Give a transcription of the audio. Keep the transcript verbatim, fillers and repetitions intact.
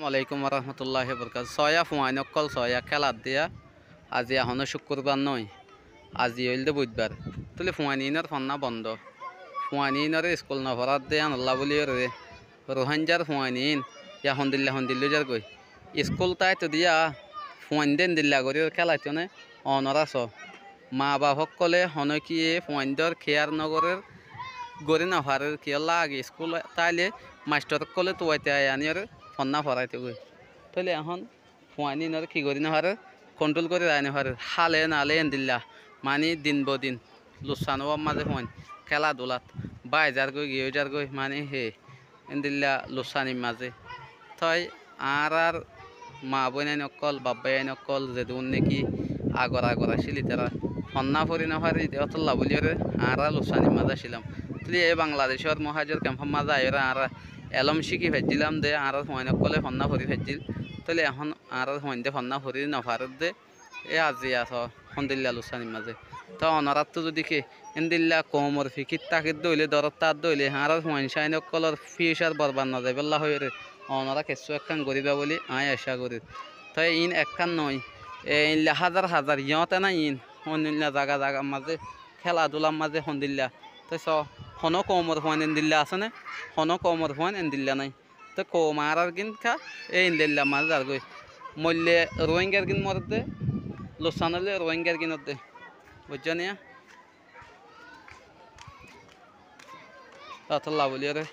Alaikum warahmatulláhi wabarkátu. Sóiya fuain ókkol sóiya kélat diya. Aziya honó cúkkurbar noó, aziya óilde buitbar. Tóile fuain inor fonná bondó. Fuain inore iskul noforáde yíanollá bóliyoré Ruáingar fuain in ya hondilla hondilla óizargói. Iskul táito diya fuainde endilla goríyoré kélaito né, onorá soó. Maa baf ókkolé honókiyé fuaindór kiyár nogorér, gorí nofarér, kiyólla age iskul táile maistor ókkolé tuaite aiyaniyoré fonná foráitegói. Tóile ehón fuain inoré ki gorí nofarér, konthról gorí raái nofarér. Hále nale endilla, maní din bodin lussan ówar mazé fuain, kéla dulat, báizargói, giyóizargói, maní hé, endilla lussanir mazé. Toi añárár maa bóinain ókkol, baf báiyain ókkol, zedún néki agor agor accíl, ítara fonná fori nofarér, íte ótolla bóliyoré añára lussanir mazé accílam. Tóile e Bangladecór muhájir kempór mazé aiyóre añára elóm cíki faijjílam de, añárár fuain ókkolé fonná fori faijjíl. Tóile ehón añárár fuainde fonná fori nofarér de, e aziya soó hondilla lussanir mazé. Toi onoráttu zodi ki endilla koumor fikír tákidde óile, dórot tákidde óile, añárár fuain cáin ókkolór fíucar borbad nozaibólla hoiyóre onorá kessú ekkán goríba bóli aññí acá gorír. Toi iín ekkán noó, e eilla házar házar yóñte nái iín, oinno zaga zagar mazé, kéla dular mazé hondilla. Toi soó, honó koumor fuain endilla asé né? Honó koumor fuain endilla nái. Te koum añárár gín ká, e endilla mazé zargói. Moille Ruáingar gín moredde, lussan óile Ruáingar gín ódde. Buijjó niya? Ótolla bóliyoré